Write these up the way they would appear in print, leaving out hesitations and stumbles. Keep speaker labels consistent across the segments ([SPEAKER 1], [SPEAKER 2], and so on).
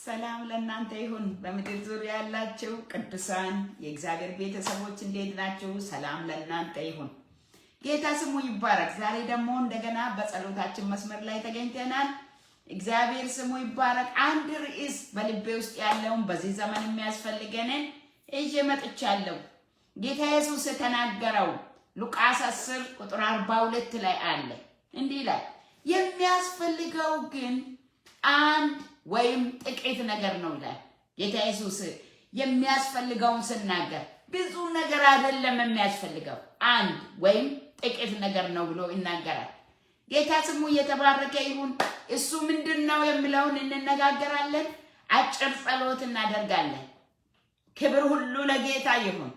[SPEAKER 1] ሰላም ለእናንተ ይሁን። በምድር ዙሪያ ያላችሁ ቅዱሳን የእግዚአብሔር ቤተሰቦች እንዴት ናችሁ? ሰላም ለእናንተ ይሁን። ጌታ ስሙ ይባረክ። ዛሬ ደግሞ እንደገና በጸሎታችን መስመር ላይ ተገኝተናል። እግዚአብሔር ስሙ ይባረክ። አንድ ርዕስ በልቤ ውስጥ ያለውን በዚህ ዘመን የሚያስፈልገንን ይዤ መጥቻለሁ። ጌታ ኢየሱስ የተናገረው ሉቃስ 10 ቁጥር 42 ላይ አለ። እንዲህ ይላል፣ የሚያስፈልገው ግን አንድ ወይም ጥቂት ነገር ነው ይላል ጌታ ኢየሱስ። የሚያስፈልገውን ስናገር ብዙ ነገር አይደለም የሚያስፈልገው፣ አንድ ወይም ጥቂት ነገር ነው ብሎ ይናገራል። ጌታ ስሙ እየተባረከ ይሁን። እሱ ምንድን ነው የሚለውን እንነጋገራለን። አጭር ጸሎት እናደርጋለን። ክብር ሁሉ ለጌታ ይሁን።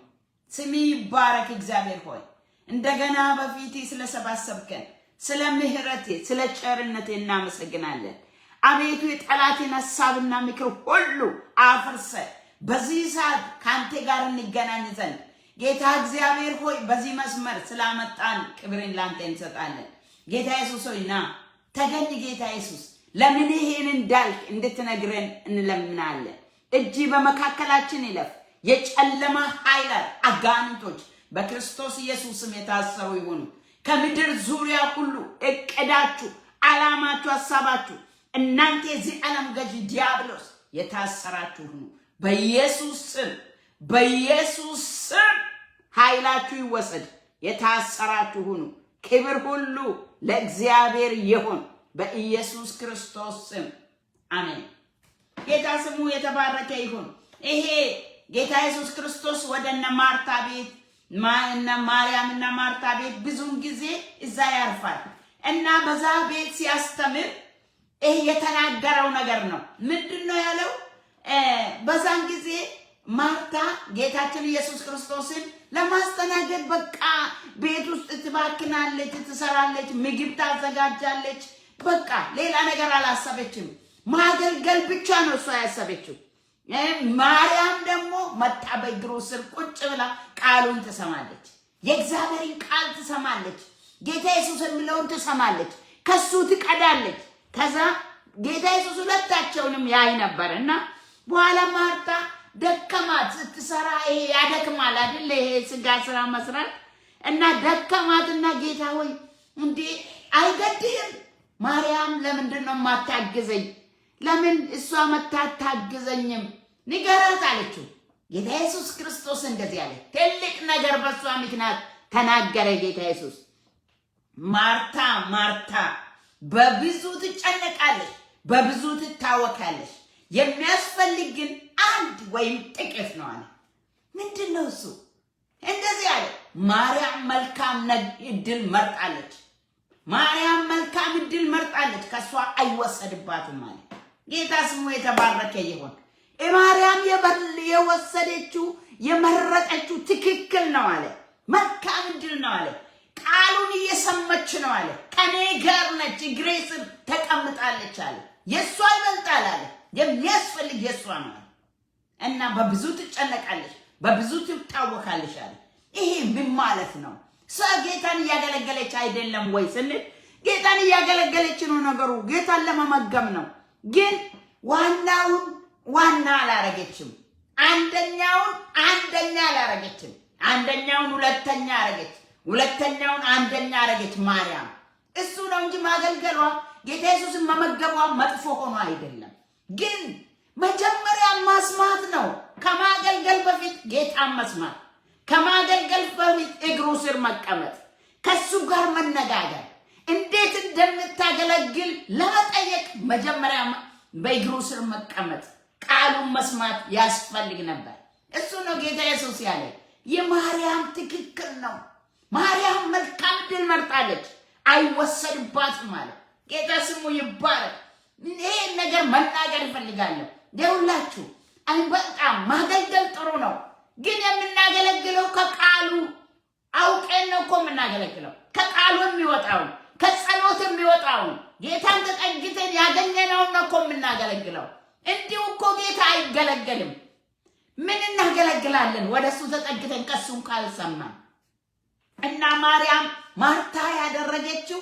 [SPEAKER 1] ስሚ ይባረክ። እግዚአብሔር ሆይ፣ እንደገና በፊት ስለሰባሰብከን፣ ስለ ምሕረቴ፣ ስለ ቸርነቴ እናመሰግናለን። አቤቱ፣ የጠላቴን ሀሳብና ምክር ሁሉ አፍርሰ በዚህ ሰዓት ከአንተ ጋር እንገናኝ ዘንድ ጌታ እግዚአብሔር ሆይ በዚህ መስመር ስላመጣን ክብርን ላንተ እንሰጣለን። ጌታ ኢየሱስ ሆይ፣ ና ተገኝ። ጌታ ኢየሱስ፣ ለምን ይሄን እንዳልክ እንድትነግረን እንለምናለን። እጅ በመካከላችን ይለፍ። የጨለማ ኃይላት አጋንንቶች በክርስቶስ ኢየሱስ ስም የታሰሩ ይሁኑ። ከምድር ዙሪያ ሁሉ እቅዳችሁ፣ ዓላማችሁ፣ ሀሳባችሁ እናንተ የዚህ ዓለም ገዢ ዲያብሎስ የታሰራችሁ ሁኑ። በኢየሱስ ስም፣ በኢየሱስ ስም ኃይላችሁ ይወሰድ። የታሰራችሁ ሁኑ። ክብር ሁሉ ለእግዚአብሔር ይሁን፣ በኢየሱስ ክርስቶስ ስም አሜን። ጌታ ስሙ የተባረከ ይሁን። ይሄ ጌታ ኢየሱስ ክርስቶስ ወደ እነ ማርታ ቤት፣ እነ ማርያም እና ማርታ ቤት ብዙውን ጊዜ እዛ ያርፋል እና በዛ ቤት ሲያስተምር ይሄ የተናገረው ነገር ነው። ምንድን ነው ያለው? በዛን ጊዜ ማርታ ጌታችን ኢየሱስ ክርስቶስን ለማስተናገድ በቃ ቤት ውስጥ ትባክናለች፣ ትሰራለች፣ ምግብ ታዘጋጃለች። በቃ ሌላ ነገር አላሰበችም። ማገልገል ብቻ ነው እሷ ያሰበችው። ማርያም ደግሞ መጣ በእግሩ ስር ቁጭ ብላ ቃሉን ትሰማለች። የእግዚአብሔርን ቃል ትሰማለች። ጌታ ኢየሱስ የሚለውን ትሰማለች። ከሱ ትቀዳለች። ከዛ ጌታ ኢየሱስ ሁለታቸውንም ያይ ነበር እና በኋላ ማርታ ደከማት ስትሰራ። ይሄ ያደክማል አይደል? ይሄ ስጋ ስራ መስራት። እና ደከማትና ጌታ ሆይ፣ እንዴ አይገድህም? ማርያም ለምንድን ነው የማታግዘኝ? ለምን እሷ መታ አታግዘኝም? ንገራት አለችው። ጌታ ኢየሱስ ክርስቶስ እንደዚህ አለ። ትልቅ ነገር በእሷ ምክንያት ተናገረ ጌታ ኢየሱስ። ማርታ ማርታ፣ በብዙ ትጨነቃለሽ፣ በብዙ ትታወካለሽ፣ የሚያስፈልግ ግን አንድ ወይም ጥቂት ነው አለ። ምንድን ነው እሱ? እንደዚህ አለ። ማርያም መልካም እድል መርጣለች። ማርያም መልካም እድል መርጣለች፣ ከእሷ አይወሰድባትም አለ። ጌታ ስሙ የተባረከ ይሁን። ማርያም የወሰደችው፣ የመረጠችው ትክክል ነው አለ። መልካም እድል ነው አለ። ቃሉን እየሰማች ነው አለ። ከኔ ጋር ነች፣ እግሬ ስር ተቀምጣለች አለ። የእሷ ይበልጣል አለ። የሚያስፈልግ የእሷ ነው አለ። እና በብዙ ትጨነቃለች፣ በብዙ ትታወካለች አለ። ይሄ ምን ማለት ነው? እሷ ጌታን እያገለገለች አይደለም ወይ ስንል ጌታን እያገለገለች ነው። ነገሩ ጌታን ለመመገብ ነው። ግን ዋናውን ዋና አላረገችም። አንደኛውን አንደኛ አላረገችም። አንደኛውን ሁለተኛ አረገች። ሁለተኛውን አንደኛ አረገች ማርያም። እሱ ነው እንጂ ማገልገሏ፣ ጌታ ኢየሱስን መመገቧ መጥፎ ሆኖ አይደለም። ግን መጀመሪያ መስማት ነው። ከማገልገል በፊት ጌታን መስማት፣ ከማገልገል በፊት እግሩ ስር መቀመጥ፣ ከሱ ጋር መነጋገር፣ እንዴት እንደምታገለግል ለመጠየቅ መጀመሪያ በእግሩ ስር መቀመጥ፣ ቃሉን መስማት ያስፈልግ ነበር። እሱ ነው ጌታ ኢየሱስ ያለ። የማርያም ትክክል ነው። ማርያም መልካም ዕድል መርጣለች፣ አይወሰድባትም ማለት። ጌታ ስሙ ይባረክ። ይሄን ነገር መናገር እፈልጋለሁ። ደውላችሁ በጣም ማገልገል ጥሩ ነው፣ ግን የምናገለግለው ከቃሉ አውቀን ነው እኮ የምናገለግለው። ከቃሉ የሚወጣውን፣ ከጸሎት የሚወጣውን፣ ጌታን ተጠግተን ያገኘነውን ነው እኮ የምናገለግለው። እንዲሁ እኮ ጌታ አይገለገልም። ምን እናገለግላለን? ወደ እሱ ተጠግተን ከእሱን ካልሰማን። እና ማርያም ማርታ ያደረገችው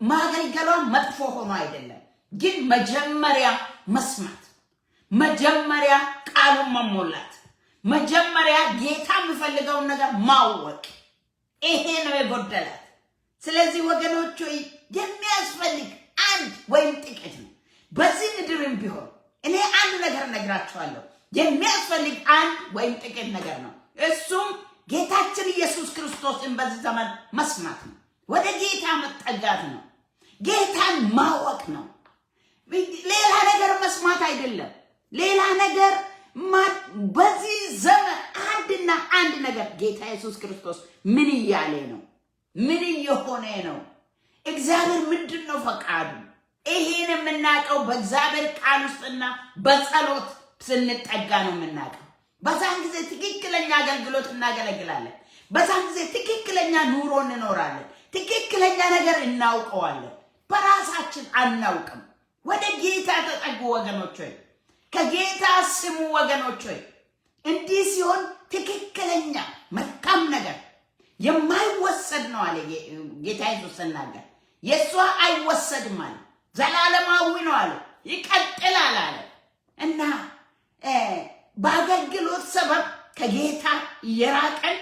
[SPEAKER 1] ማገልገሏ መጥፎ ሆኖ አይደለም፣ ግን መጀመሪያ መስማት፣ መጀመሪያ ቃሉን መሞላት፣ መጀመሪያ ጌታ የሚፈልገውን ነገር ማወቅ፣ ይሄ ነው የጎደላት። ስለዚህ ወገኖች ሆይ፣ የሚያስፈልግ አንድ ወይም ጥቂት ነው። በዚህ ምድርም ቢሆን እኔ አንድ ነገር እነግራችኋለሁ። የሚያስፈልግ አንድ ወይም ጥቂት ነገር ነው። እሱም ጌታችን ኢየሱስ ክርስቶስን በዚህ ዘመን መስማት ነው። ወደ ጌታ መጠጋት ነው። ጌታን ማወቅ ነው። ሌላ ነገር መስማት አይደለም። ሌላ ነገር በዚህ ዘመን አንድና አንድ ነገር፣ ጌታ ኢየሱስ ክርስቶስ ምን እያለ ነው? ምን እየሆነ ነው? እግዚአብሔር ምንድን ነው ፈቃዱ? ይሄን የምናውቀው በእግዚአብሔር ቃል ውስጥና በጸሎት ስንጠጋ ነው የምናውቀው። በዛን ጊዜ ትክክለኛ አገልግሎት እናገለግላለን። በዛን ጊዜ ትክክለኛ ኑሮ እንኖራለን። ትክክለኛ ነገር እናውቀዋለን። በራሳችን አናውቅም። ወደ ጌታ ተጠጉ ወገኖች ሆይ፣ ከጌታ ስሙ ወገኖች ሆይ። እንዲህ ሲሆን ትክክለኛ መልካም ነገር የማይወሰድ ነው አለ ጌታ ኢየሱስ ሲናገር። የእሷ አይወሰድም አለ፣ ዘላለማዊ ነው አለ፣ ይቀጥላል አለ። እና በአገልግሎት ሰበብ ከጌታ እየራቀን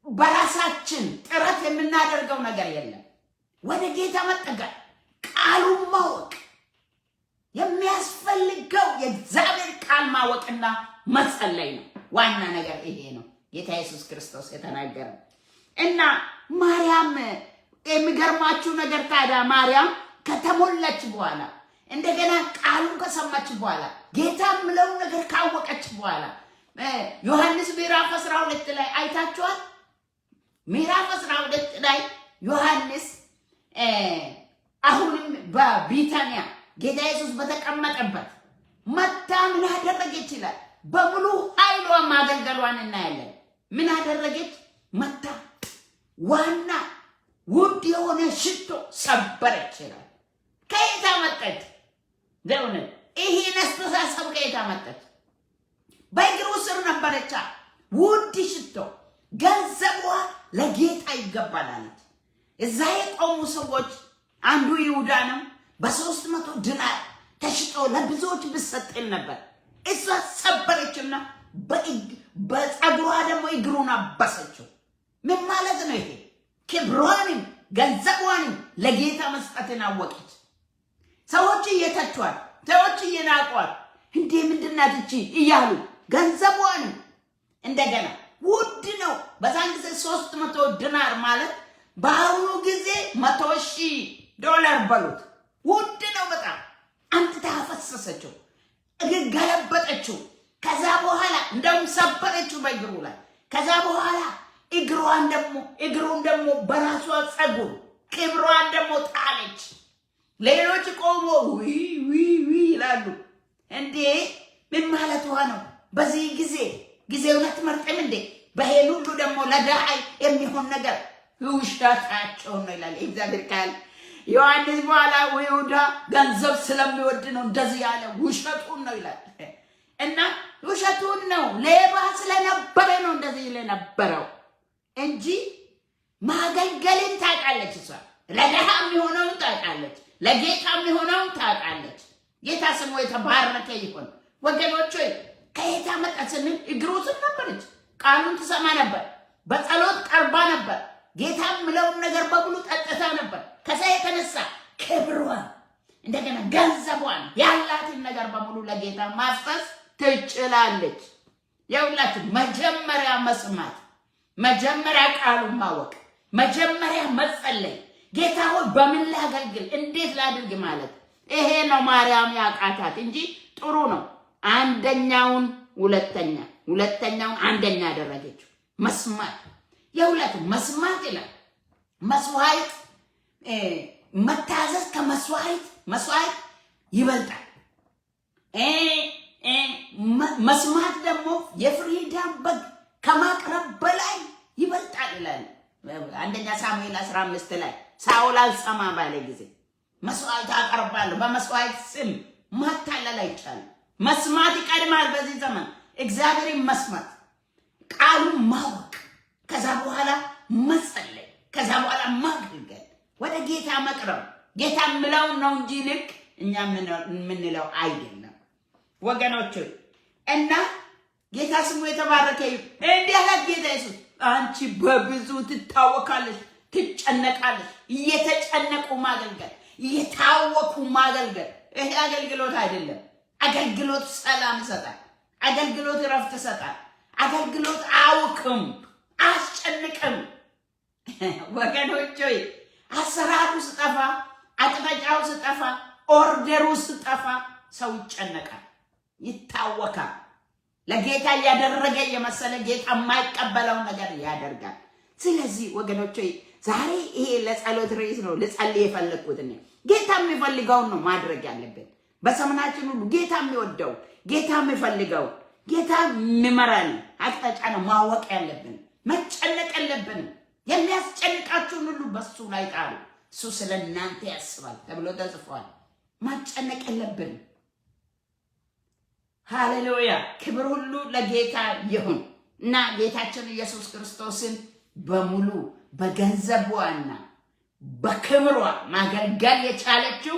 [SPEAKER 1] በራሳችን ጥረት የምናደርገው ነገር የለም። ወደ ጌታ መጠጋት፣ ቃሉን ማወቅ፣ የሚያስፈልገው የእግዚአብሔር ቃል ማወቅና መጸለይ ነው። ዋና ነገር ይሄ ነው ጌታ ኢየሱስ ክርስቶስ የተናገረው። እና ማርያም፣ የሚገርማችሁ ነገር ታዲያ፣ ማርያም ከተሞላች በኋላ፣ እንደገና ቃሉን ከሰማች በኋላ፣ ጌታ የምለውን ነገር ካወቀች በኋላ፣ ዮሐንስ ምዕራፍ 12 ላይ አይታችኋል። ምዕራፍ 12 ላይ ዮሐንስ አሁንም በቢታንያ ጌታ ኢየሱስ በተቀመጠበት መታ ምን አደረገች ይላል። በሙሉ ኃይሏ ማገልገሏን እናያለን። ምን አደረገች? መታ ዋና ውድ የሆነ ሽቶ ሰበረች ይላል። ከየት አመጣች? ለእውነት ይሄን አስተሳሰብ ከየት አመጣች? በእግሩ ስር ነበረቻ። ውድ ሽቶ፣ ገንዘቧ ለጌታ ይገባል አለች። እዛ የቆሙ ሰዎች አንዱ ይሁዳ ነው። በ300 ዲናር ተሽጦ ለብዙዎች ብሰጥል ነበር። እሷ ሰበረችና በፀጉሯ ደግሞ እግሩን አበሰችው። ምን ማለት ነው ይሄ? ክብሯንም ገንዘቧንም ለጌታ መስጠትን አወቀች። ሰዎች እየተቿት፣ ሰዎች እየናቋት፣ እንዴ ምንድናት እቺ እያሉ፣ ገንዘቧንም እንደገና ውድ ነው። በዛን ጊዜ 300 ዲናር ማለት በአሁኑ ጊዜ 100,000 ዶላር በሉት። ውድ ነው በጣም። አምጥታ አፈሰሰችው፣ ገለበጠችው። ከዛ በኋላ እንደውም ሰበረችው በእግሩ ላይ። ከዛ በኋላ እግሯን ደግሞ እግሩን ደግሞ በራሷ ፀጉር ክብሯን ደግሞ ጣለች። ሌሎች ቆሞ ዊ ዊ ዊ ይላሉ። እንዴ ምን ማለቷ ነው? በዚህ ጊዜ ጊዜውን አትመርጥም እንዴ? በሄን ሁሉ ደግሞ ለድሃ የሚሆን ነገር፣ ውሸታቸውን ነው ይላል እግዚአብሔር ቃል። ዮሐንስ በኋላ ይሁዳ ገንዘብ ስለሚወድ ነው እንደዚህ ያለ፣ ውሸቱን ነው ይላል። እና ውሸቱን ነው፣ ሌባ ስለነበረ ነው እንደዚህ የነበረው እንጂ ማገልገልን ታውቃለች። እሷ ለድሃ የሚሆነውን ታውቃለች፣ ለጌታ የሚሆነውን ታውቃለች። ጌታ ስሙ የተባረከ ይሁን። ወገኖች ሆይ፣ ከየት መጣ ስንል እግሩ ስር ነበረች። ቃሉን ትሰማ ነበር። በጸሎት ቀርባ ነበር። ጌታ የምለውን ነገር በሙሉ ጠጥታ ነበር። ከዛ የተነሳ ክብሯን፣ እንደገና ገንዘቧን፣ ያላትን ነገር በሙሉ ለጌታ ማፍሰስ ትችላለች። የሁላችሁ መጀመሪያ መስማት፣ መጀመሪያ ቃሉን ማወቅ፣ መጀመሪያ መጸለይ፣ ጌታ ሆይ በምን ላገልግል፣ እንዴት ላድርግ ማለት፣ ይሄ ነው ማርያም ያቃታት እንጂ ጥሩ ነው። አንደኛውን ሁለተኛ፣ ሁለተኛውን አንደኛ ያደረገችው መስማት። የሁለቱ መስማት ይላል። መስዋዕት፣ መታዘዝ ከመስዋዕት መስዋዕት ይበልጣል። መስማት ደግሞ የፍሪዳን በግ ከማቅረብ በላይ ይበልጣል ይላል። አንደኛ ሳሙኤል 15 ላይ ሳኦል አልሰማ ባለ ጊዜ መስዋዕት አቀርባለሁ። በመስዋዕት ስም ማታለል አይቻልም። መስማት ይቀድማል። በዚህ ዘመን እግዚአብሔርን መስማት፣ ቃሉን ማወቅ፣ ከዛ በኋላ መጸለይ፣ ከዛ በኋላ ማገልገል፣ ወደ ጌታ መቅረብ፣ ጌታ ምለውን ነው እንጂ ልክ እኛ የምንለው አይደለም ወገኖች። እና ጌታ ስሙ የተባረከ ይሁን። እንዲህ አላት ጌታ ኢየሱስ፣ አንቺ በብዙ ትታወካለሽ፣ ትጨነቃለሽ። እየተጨነቁ ማገልገል፣ እየታወኩ ማገልገል፣ ይሄ አገልግሎት አይደለም። አገልግሎት ሰላም ይሰጣል። አገልግሎት እረፍት ይሰጣል። አገልግሎት አያውክም፣ አያስጨንቅም። ወገኖች ሆይ፣ አሰራሩ ስጠፋ፣ አቅጣጫው ስጠፋ፣ order ኡ ስጠፋ ሰው ይጨነቃል፣ ይታወካል። ለጌታ እያደረገ የመሰለ ጌታ የማይቀበለውን ነገር ያደርጋል። ስለዚህ ወገኖች ሆይ፣ ዛሬ ይሄ ለጸሎት ርዕስ ነው ልጸልይ የፈለግኩት። እኔ ጌታ የሚፈልገውን ነው ማድረግ ያለብን። በዘመናችን ሁሉ ጌታ የሚወደው፣ ጌታ የሚፈልገው፣ ጌታ የሚመራን አቅጣጫ ነው ማወቅ ያለብን። መጨነቅ የለብንም። የሚያስጨንቃችሁን ሁሉ በሱ ላይ ጣሉ፣ እሱ ስለ እናንተ ያስባል ተብሎ ተጽፏል። መጨነቅ የለብንም። ሃሌሉያ! ክብር ሁሉ ለጌታ ይሁን እና ጌታችን ኢየሱስ ክርስቶስን በሙሉ በገንዘቧና በክብሯ ማገልገል የቻለችው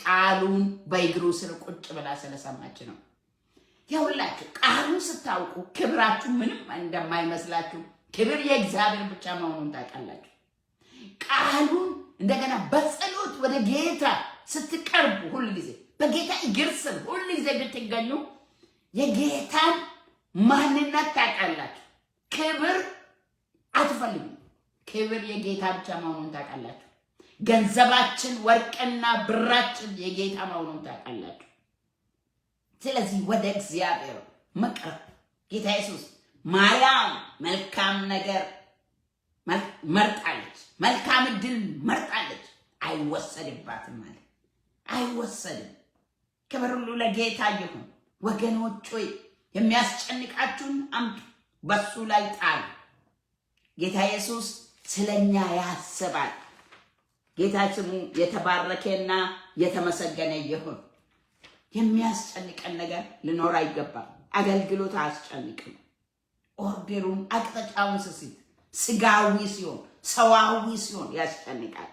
[SPEAKER 1] ቃሉን በእግሩ ስር ቁጭ ብላ ስለሰማች ነው። የሁላችሁ ቃሉን ስታውቁ ክብራችሁ ምንም እንደማይመስላችሁ፣ ክብር የእግዚአብሔር ብቻ መሆኑን ታውቃላችሁ። ቃሉን እንደገና በጸሎት ወደ ጌታ ስትቀርቡ፣ ሁል ጊዜ በጌታ እግር ስር ሁል ጊዜ ብትገኙ የጌታን ማንነት ታውቃላችሁ። ክብር አትፈልጉም። ክብር የጌታ ብቻ መሆኑን ታውቃላችሁ። ገንዘባችን ወርቅና ብራችን የጌታ መሆኑን ታውቃላችሁ። ስለዚህ ወደ እግዚአብሔር መቅረብ፣ ጌታ ኢየሱስ ማርያም መልካም ነገር መርጣለች፣ መልካም እድል መርጣለች። አይወሰድባትም ማለት አይወሰድም። ክብር ሁሉ ለጌታ ይሁን። ወገኖች ሆይ፣ የሚያስጨንቃችሁን አምጡ፣ በሱ ላይ ጣሉ። ጌታ ኢየሱስ ስለኛ ያስባል። ጌታ ስሙ የተባረከና የተመሰገነ ይሁን። የሚያስጨንቀን ነገር ሊኖር አይገባም። አገልግሎት አያስጨንቅም። Order ኡን አቅጣጫውን ስስት፣ ስጋዊ ሲሆን፣ ሰዋዊ ሲሆን ያስጨንቃል።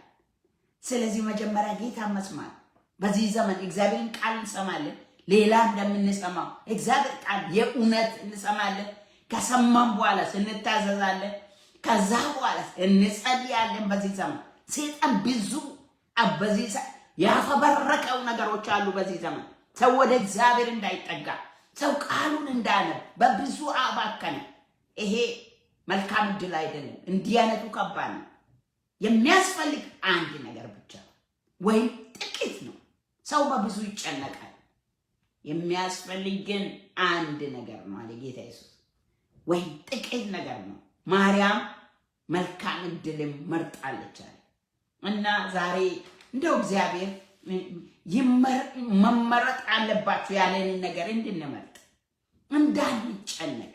[SPEAKER 1] ስለዚህ መጀመሪያ ጌታ መስማት፣ በዚህ ዘመን እግዚአብሔርን ቃል እንሰማለን። ሌላ እንደምንሰማው እግዚአብሔር ቃል የእውነት እንሰማለን። ከሰማን በኋላ እንታዘዛለን። ከዛ በኋላ እንጸልያለን። በዚህ ዘመን ሰይጣን ብዙ በዚህ ያፈበረከው ነገሮች አሉ። በዚህ ዘመን ሰው ወደ እግዚአብሔር እንዳይጠጋ፣ ሰው ቃሉን እንዳያነብ በብዙ አባከነ። ይሄ መልካም እድል አይደለም። እንዲህ አይነቱ ከባድ ነው። የሚያስፈልግ አንድ ነገር ብቻ ወይም ጥቂት ነው። ሰው በብዙ ይጨነቃል። የሚያስፈልግ ግን አንድ ነገር ነው አለ ጌታ ኢየሱስ፣ ወይም ጥቂት ነገር ነው። ማርያም መልካም እድልም መርጣለች አለ። እና ዛሬ እንደው እግዚአብሔር መመረጥ አለባችሁ ያለንን ነገር እንድንመርጥ፣ እንዳንጨነቅ፣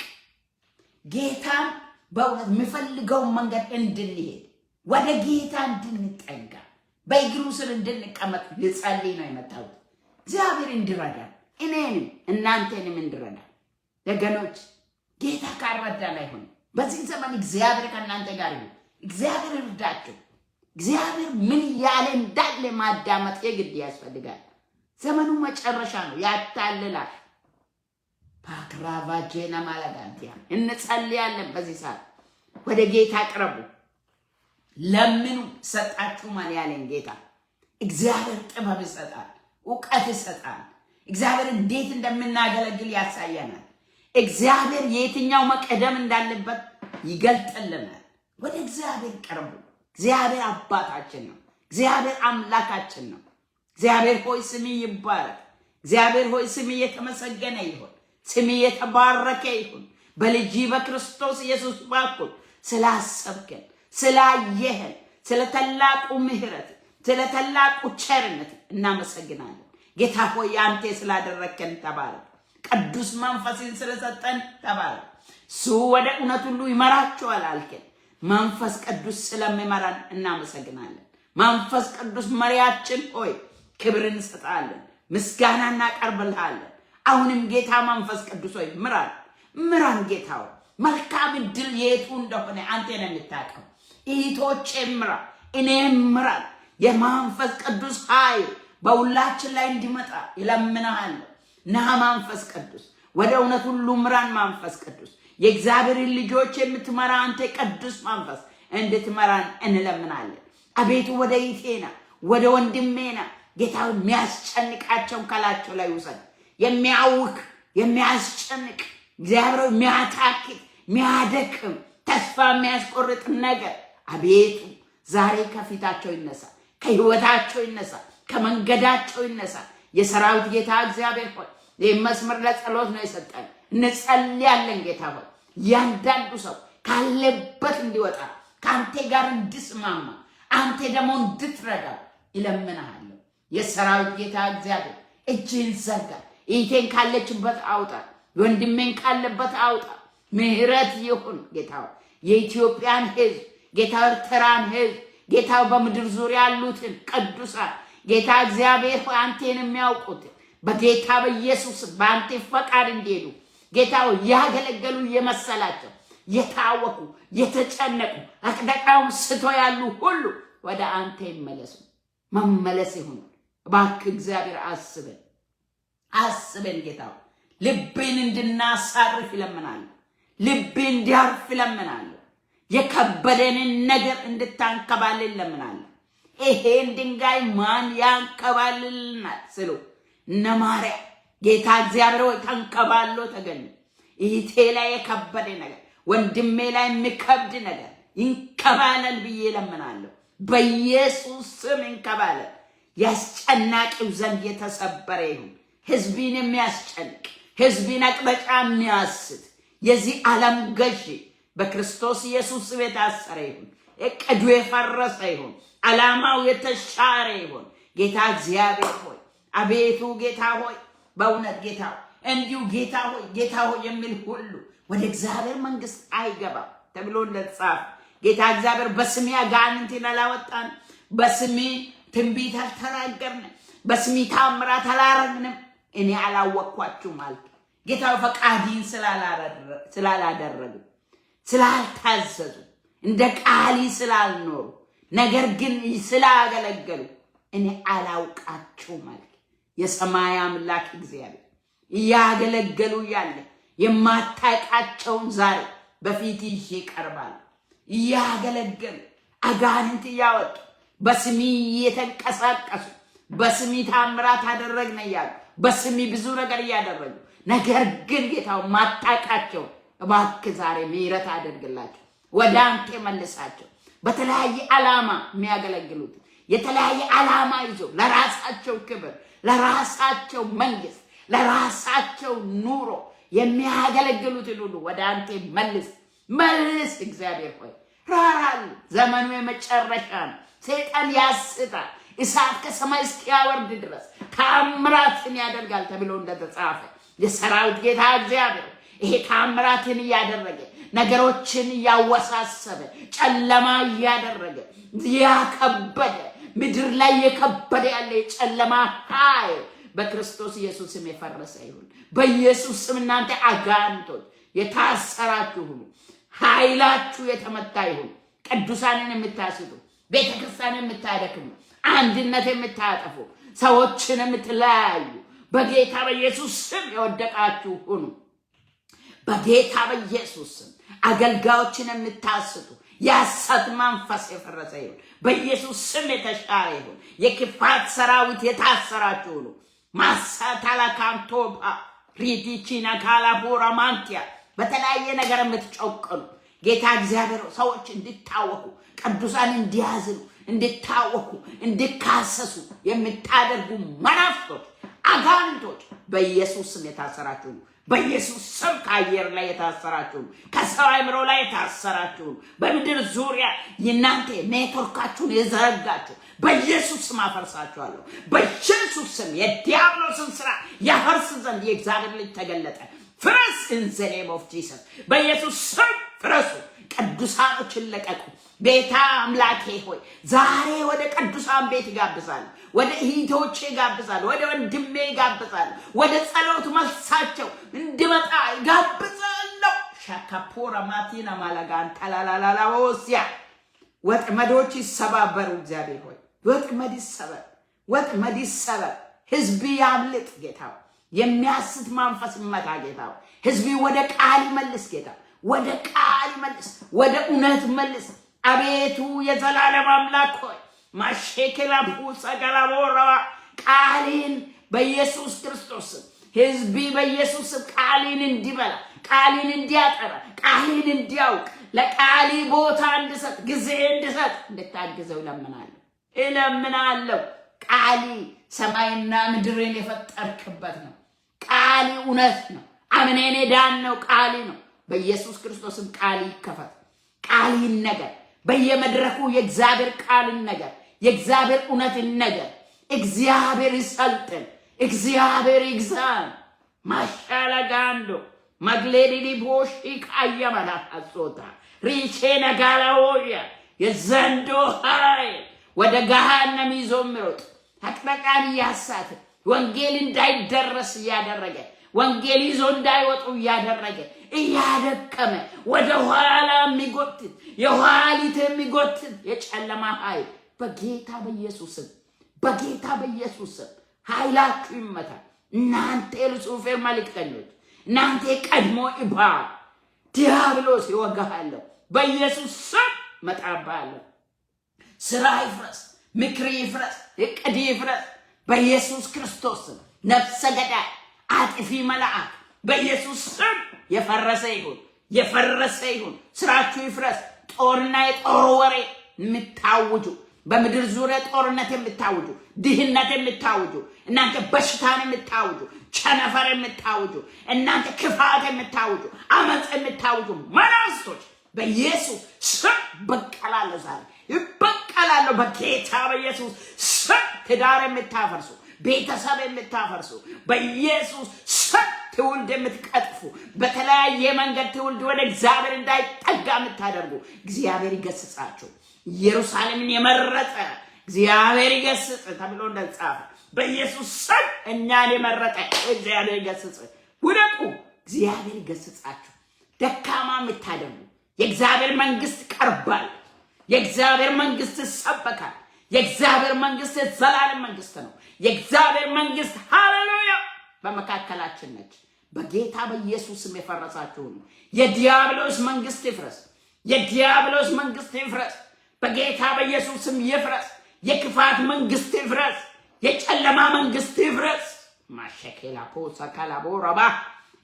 [SPEAKER 1] ጌታም በእውነት የሚፈልገውን መንገድ እንድንሄድ፣ ወደ ጌታ እንድንጠጋ፣ በእግሩ ስር እንድንቀመጥ ልጸልይ ነው የመጣሁት። እግዚአብሔር እንዲረዳን፣ እኔንም እናንተንም እንዲረዳን። ወገኖች፣ ጌታ ካልረዳን አይሆንም። በዚህ ዘመን እግዚአብሔር ከእናንተ ጋር ይሁን። እግዚአብሔር ይርዳችሁ። እግዚአብሔር ምን እያለ እንዳለ ማዳመጥ የግድ ያስፈልጋል። ዘመኑ መጨረሻ ነው፣ ያታልላል። ፓክራቫጄና ማለጋንቲያ እንጸልያለን። በዚህ ሰዓት ወደ ጌታ ቅረቡ፣ ለምኑ ይሰጣችሁማል ያለን ጌታ እግዚአብሔር ጥበብ ይሰጣል፣ እውቀት ይሰጣል። እግዚአብሔር እንዴት እንደምናገለግል ያሳየናል። እግዚአብሔር የትኛው መቀደም እንዳለበት ይገልጥልናል። ወደ እግዚአብሔር ቅረቡ። እግዚአብሔር አባታችን ነው። እግዚአብሔር አምላካችን ነው። እግዚአብሔር ሆይ ስምህ ይባረክ። እግዚአብሔር ሆይ ስምህ የተመሰገነ ይሁን። ስምህ የተባረከ ይሁን። በልጅህ በክርስቶስ ኢየሱስ በኩል ስላሰብከን፣ ስላየህን፣ ስለ ታላቁ ምሕረት፣ ስለ ታላቁ ቸርነት እናመሰግናለን። ጌታ ሆይ፣ አንተ ስላደረግከን ተባረክ። ቅዱስ መንፈስን ስለሰጠን ተባረክ። እሱ ወደ እውነት ሁሉ ይመራችኋል አልከን። መንፈስ ቅዱስ ስለሚመራን እናመሰግናለን። መንፈስ ቅዱስ መሪያችን ሆይ፣ ክብር እንሰጣለን፣ ምስጋና እናቀርብልሃለን። አሁንም ጌታ መንፈስ ቅዱስ ሆይ፣ ምራን፣ ምራን ጌታ ሆይ። መልካም እድል የቱ እንደሆነ አንተ ነህ የምታውቀው። እህቶቼ ምራ፣ እኔም ምራን። የመንፈስ ቅዱስ ኃይል በሁላችን ላይ እንዲመጣ ይለምንሃለሁ። ና መንፈስ ቅዱስ፣ ወደ እውነት ሁሉ ምራን። መንፈስ ቅዱስ፣ የእግዚአብሔርን ልጆች የምትመራ አንተ ቅዱስ መንፈስ እንድትመራን እንለምናለን። አቤቱ ወደ ይቴና ወደ ወንድሜና ጌታ የሚያስጨንቃቸውን ከላቸው ላይ ውሰድ። የሚያውክ፣ የሚያስጨንቅ፣ እግዚአብሔር የሚያታክት፣ የሚያደክም፣ ተስፋ የሚያስቆርጥ ነገር አቤቱ ዛሬ ከፊታቸው ይነሳ፣ ከህይወታቸው ይነሳ፣ ከመንገዳቸው ይነሳ። የሰራዊት ጌታ እግዚአብሔር ሆይ፣ ይህ መስመር ለጸሎት ነው የሰጠን። እንጸልያለን። ጌታ ሆይ፣ እያንዳንዱ ሰው ካለበት እንዲወጣ፣ ከአንተ ጋር እንድስማማ፣ አንተ ደግሞ እንድትረዳው ይለምንሃለሁ። የሰራዊት ጌታ እግዚአብሔር እጅህን ዘርጋ። እህቴን ካለችበት አውጣ፣ ወንድሜን ካለበት አውጣ። ምህረት ይሁን ጌታ ሆይ። የኢትዮጵያን ሕዝብ ጌታ፣ ኤርትራን ሕዝብ ጌታ፣ በምድር ዙሪያ ያሉትን ቅዱሳን ጌታ እግዚአብሔር ሆይ፣ አንቴን የሚያውቁትን በጌታ በኢየሱስ በአንተ ፈቃድ እንዲሄዱ ጌታ ሆይ፣ ያገለገሉ የመሰላቸው የታወኩ፣ የተጨነቁ፣ አቅጣጫውን ስቶ ያሉ ሁሉ ወደ አንተ ይመለሱ። መመለስ ይሁን። እባክህ እግዚአብሔር አስበን፣ አስበን ጌታ ሆይ። ልብን እንድናሳርፍ ይለምናለሁ። ልቤ እንዲያርፍ እለምናለሁ። የከበደንን ነገር እንድታንከባልል እለምናለሁ። ይሄን ድንጋይ ማን ያንከባልልናል ስሉ እነ ማርያም ጌታ እግዚአብሔር ሆይ ተንከባሎ ተገኘ። እህቴ ላይ የከበደ ነገር፣ ወንድሜ ላይ የሚከብድ ነገር ይንከባለል ብዬ እለምናለሁ። በኢየሱስ ስም ይንከባለል። ያስጨናቂው ዘንግ የተሰበረ ይሁን። ህዝብን የሚያስጨንቅ፣ ህዝብን አቅጣጫ የሚያስት የዚህ ዓለም ገዢ በክርስቶስ ኢየሱስ ስም የታሰረ ይሁን። እቅዱ የፈረሰ ይሁን። ዓላማው የተሻረ ይሁን። ጌታ እግዚአብሔር ሆይ፣ አቤቱ ጌታ ሆይ፣ በእውነት ጌታ ሆይ፣ እንዲሁ ጌታ ሆይ፣ ጌታ ሆይ የሚል ሁሉ ወደ እግዚአብሔር መንግስት አይገባም ተብሎ እንደተጻፈ፣ ጌታ እግዚአብሔር፣ በስሜ አጋንንትን አላወጣን፣ በስሜ ትንቢት አልተናገርንም፣ በስሜ ታምራት አላረግንም፣ እኔ አላወቅኳችሁም አልክ። ጌታ ፈቃድህን ስላላደረጉ፣ ስላልታዘዙ፣ እንደ ቃልህ ስላልኖሩ፣ ነገር ግን ስላገለገሉ እኔ አላውቃችሁም አልክ። የሰማይ አምላክ እግዚአብሔር፣ እያገለገሉ ያለ የማታውቃቸውን ዛሬ በፊትህ ይዤ እቀርባለሁ። እያገለገሉ፣ አጋንንት እያወጡ፣ በስሜ እየተንቀሳቀሱ፣ በስሜ ታምራት አደረግን እያሉ፣ በስሜ ብዙ ነገር እያደረጉ፣ ነገር ግን ጌታው ማታውቃቸው እባክህ ዛሬ ምሕረት አድርግላቸው፣ ወደ አንተ መልሳቸው። በተለያየ ዓላማ የሚያገለግሉት፣ የተለያየ ዓላማ ይዞ ለራሳቸው ክብር፣ ለራሳቸው መንግስት፣ ለራሳቸው ኑሮ የሚያገለግሉትን ሁሉ ወደ አንተ መልስ፣ መልስ። እግዚአብሔር ሆይ ራራል። ዘመኑ የመጨረሻ ነው። ሰይጣን ያስታል። እሳት ከሰማይ እስኪያወርድ ድረስ ታምራትን ያደርጋል ተብሎ እንደተጻፈ፣ የሰራዊት ጌታ እግዚአብሔር ይሄ ታምራትን እያደረገ፣ ነገሮችን እያወሳሰበ፣ ጨለማ እያደረገ፣ ያከበደ፣ ምድር ላይ የከበደ ያለ የጨለማ ኃይል በክርስቶስ ኢየሱስ ስም የፈረሰ ይሁን። በኢየሱስ ስም እናንተ አጋንንቶች የታሰራችሁ ሁኑ። ኃይላችሁ የተመታ ይሁን። ቅዱሳንን የምታስቱ፣ ቤተ ክርስቲያን የምታደክሙ፣ አንድነት የምታጠፉ፣ ሰዎችን የምትለያዩ በጌታ በኢየሱስ ስም የወደቃችሁ ሁኑ። በጌታ በኢየሱስ ስም አገልጋዮችን የምታስቱ የሐሰት መንፈስ የፈረሰ ይሁን። በኢየሱስ ስም የተሻረ ይሁን። የክፋት ሰራዊት የታሰራችሁ ሁኑ። ማሳታላካንቶባ ሪቲቺና ካላቦራ ማንቲያ፣ በተለያየ ነገር የምትጨቅኑ፣ ጌታ እግዚአብሔር ሰዎች እንዲታወኩ፣ ቅዱሳን እንዲያዝኑ፣ እንዲታወኩ፣ እንዲካሰሱ የምታደርጉ መናፍስቶች፣ አጋንንቶች በኢየሱስ ስም የታሰራችሁ ነው። በኢየሱስ ስም ከአየር ላይ የታሰራችሁ ነው። ከሰው አእምሮ ላይ የታሰራችሁ ነው። በምድር ዙሪያ የእናንተ ኔትወርካችሁን የዘረጋችሁ በኢየሱስ ስም አፈርሳችኋለሁ። በኢየሱስ ስም የዲያብሎስን ስራ ያፈርስ ዘንድ የእግዚአብሔር ልጅ ተገለጠ። ፍረስ in the name of Jesus። በኢየሱስ ስም ፍረሱ። ቅዱሳኖችን ለቀቁ። ጌታ አምላኬ ሆይ፣ ዛሬ ወደ ቅዱሳን ቤት እጋብዛለሁ። ወደ እህቶቼ እጋብዛለሁ። ወደ ወንድሜ እጋብዛለሁ። ወደ ጸሎት መልሳቸው እንድመጣ እጋብዛለሁ። ሻካፖራ ማቲና ማላጋን ተላላላላዎሲያ፣ ወጥመዶች ይሰባበሩ። እግዚአብሔር ሆይ ወጥመድ ይሰበር። ወጥመድ ይሰበር። ህዝብ ያምልጥ ጌታ። የሚያስት መንፈስ ይመታ ጌታ። ህዝብ ወደ ቃል ይመልስ ጌታ። ወደ ቃል መልስ፣ ወደ እውነት መልስ። አቤቱ የዘላለም አምላክ ሆይ፣ ማሼኬላ ፑሰገላቦረባ፣ ቃልን በኢየሱስ ክርስቶስ ህዝቢ በኢየሱስ ቃልን እንዲበላ፣ ቃልን እንዲያጠራ፣ ቃልን እንዲያውቅ፣ ለቃሊ ቦታ እንድሰጥ፣ ጊዜ እንድሰጥ እንድታግዘው እለምናለሁ እለምናለሁ። ቃሊ ሰማይና ምድርን የፈጠርክበት ነው። ቃሊ እውነት ነው። አምነን የዳንነው ቃሊ ነው። በኢየሱስ ክርስቶስም ቃሊ ይከፈት፣ ቃሊ ይነገር። በየመድረኩ የእግዚአብሔር ቃል ይነገር፣ የእግዚአብሔር እውነት ይነገር። እግዚአብሔር ይሰልጥን፣ እግዚአብሔር ይግዛን። ማሻለጋንዶ መግሌዲዲ ቦሺ ካየመላ አሶታ ሪቼ ነጋላዎያ፣ የዘንዶ ኃይል ወደ ገሃነም ይዞ የሚሮጥ፣ አቅጣጫን እያሳተ፣ ወንጌል እንዳይደረስ እያደረገ፣ ወንጌል ይዞ እንዳይወጡ እያደረገ፣ እያደከመ ወደ ኋላ የሚጎትት፣ የኋሊት የሚጎትት የጨለማ ኃይል በጌታ በኢየሱስም፣ በጌታ በኢየሱስም ኃይላችሁ ይመታል። እናንተ የሉሲፌር መልእክተኞች፣ እናንተ የቀድሞ እባብ ዲያብሎስ ይወጋሃለሁ፣ በኢየሱስ ስም መጣብሃለሁ። ስራ ይፍረስ፣ ምክር ይፍረስ፣ እቅድ ይፍረስ። በኢየሱስ ክርስቶስ ስም ነፍሰ ገዳይ አጥፊ መልአክ በኢየሱስ ስም የፈረሰ ይሁን፣ የፈረሰ ይሁን። ስራችሁ ይፍረስ። ጦርና የጦር ወሬ የምታውጁ፣ በምድር ዙሪያ ጦርነት የምታውጁ፣ ድህነት የምታውጁ፣ እናንተ በሽታን የምታውጁ፣ ቸነፈር የምታውጁ፣ እናንተ ክፋት የምታውጁ፣ አመፅ የምታውጁ መናፍስቶች በኢየሱስ ስም በቀላለሁ። ዛሬ ይበቀላለሁ በጌታ በኢየሱስ ስም። ትዳር የምታፈርሱ፣ ቤተሰብ የምታፈርሱ፣ በኢየሱስ ስም ትውልድ የምትቀጥፉ፣ በተለያየ መንገድ ትውልድ ወደ እግዚአብሔር እንዳይጠጋ የምታደርጉ እግዚአብሔር ይገስጻችሁ። ኢየሩሳሌምን የመረጠ እግዚአብሔር ይገስጽ ተብሎ እንደተጻፈ በኢየሱስ ስም እኛን የመረጠ እግዚአብሔር ይገስጽ። ውደቁ፣ እግዚአብሔር ይገስጻችሁ። ደካማ የምታደርጉ፣ የእግዚአብሔር መንግስት ቀርባል። የእግዚአብሔር መንግስት ይሰበካል። የእግዚአብሔር መንግስት የዘላለም መንግስት ነው። የእግዚአብሔር መንግስት፣ ሃሌሉያ፣ በመካከላችን ነች። በጌታ በኢየሱስ ስም የፈረሳችሁ ነው። የዲያብሎስ መንግስት ይፍረስ። የዲያብሎስ መንግስት ይፍረስ። በጌታ በኢየሱስ ስም ይፍረስ። የክፋት መንግስት ይፍረስ። የጨለማ መንግስት ይፍረስ። ማሸኬላ ፖሳ ካላቦ ረባ፣